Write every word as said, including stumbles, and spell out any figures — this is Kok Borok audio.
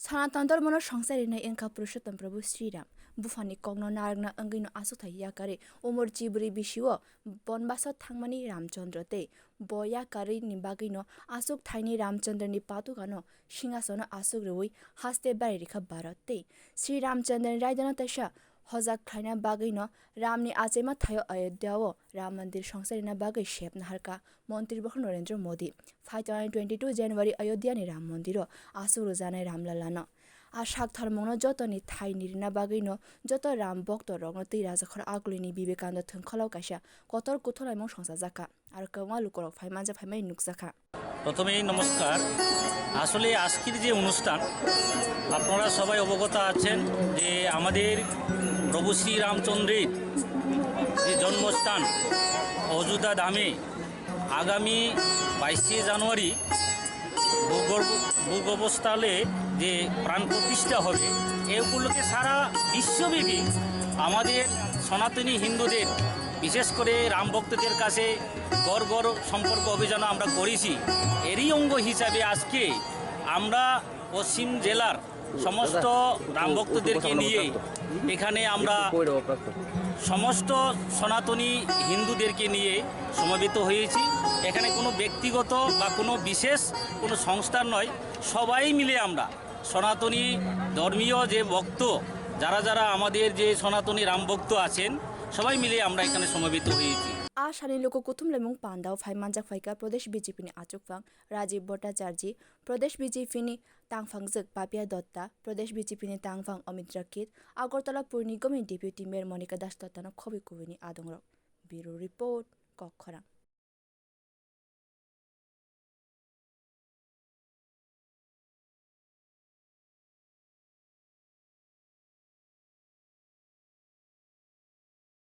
Sanatan Dharmano songchai rinai wngkha Purushottom Prabhu Sri Ram. Buphani kokno narwkna wngwino achukthai yakarwi umor chibrwi bisio bonbaso thangmani Ramchandra tei bo yakarwini bagwino achukthaini Ramchandrani patugano singhasono achuk rwui haste bari rikha Bharat tei Sri Ramchandrani raidano teisa hojak khlaina bagwino Ramni achaima thaio Ayodhyao Ram Mandir songchai rina bagwi sep naharkha Montri Bokhorok Narendra Modi. Phaitongnai twenty two January Ayodhyani Ram Mondiro aswk rwjaknai Ram Lalano. A sak tharmungno jotoni thaini rina bagwino joto Ram bokto rokno twi rajakhor akulini Vivekananda thwngkholo kaisa kotor kuthulaimung songchajakha. Aro kwbangma lukurok phai manjak phaimani nukjakha. প্রথমেই নমস্কার। আসলে আজকের যে অনুষ্ঠান, আপনারা সবাই অবগত আছেন যে আমাদের প্রভু শ্রী রামচন্দ্রের যে জন্মস্থান অযোধ্যা ধামে আগামী বাইশে জানুয়ারি ভূগর্ভ-, ভূগর্ভস্থলে যে প্রাণ প্রতিষ্ঠা হবে, এ উপলক্ষে সারা বিশ্বব্যাপী আমাদের সনাতনী হিন্দুদের, বিশেষ করে রাম ভক্তদের কাছে ঘর ঘর সম্পর্ক অভিযান আমরা করেছি। এরই অঙ্গ হিসাবে আজকে আমরা পশ্চিম জেলার সমস্ত রাম ভক্তদেরকে নিয়ে এখানে আমরা সমস্ত সনাতনী হিন্দুদেরকে নিয়ে সমবেত হয়েছি। এখানে কোনো ব্যক্তিগত বা কোনো বিশেষ কোনো সংস্থার নয়, সবাই মিলে আমরা সনাতনী ধর্মীয় যে ভক্ত, যারা যারা আমাদের যে সনাতনী রাম ভক্ত আছেন, সবাই মিলে আমরা এখানে সমবেত হয়েছি। A sani luku kuthumlaimung pandao phai manjak phaikha Pradesh B J P ni achukphang Rajiv Bhattacharjee, Pradesh B J P ni tangphangjwk Papia Dutta, Pradesh B J P ni tangphang Amit Rakit, Agartala Pur Nigam ni Deputy Mayor Monika Das Dutta no khobwi kubui ni adongrok. Bureau Report, Kokkhorang.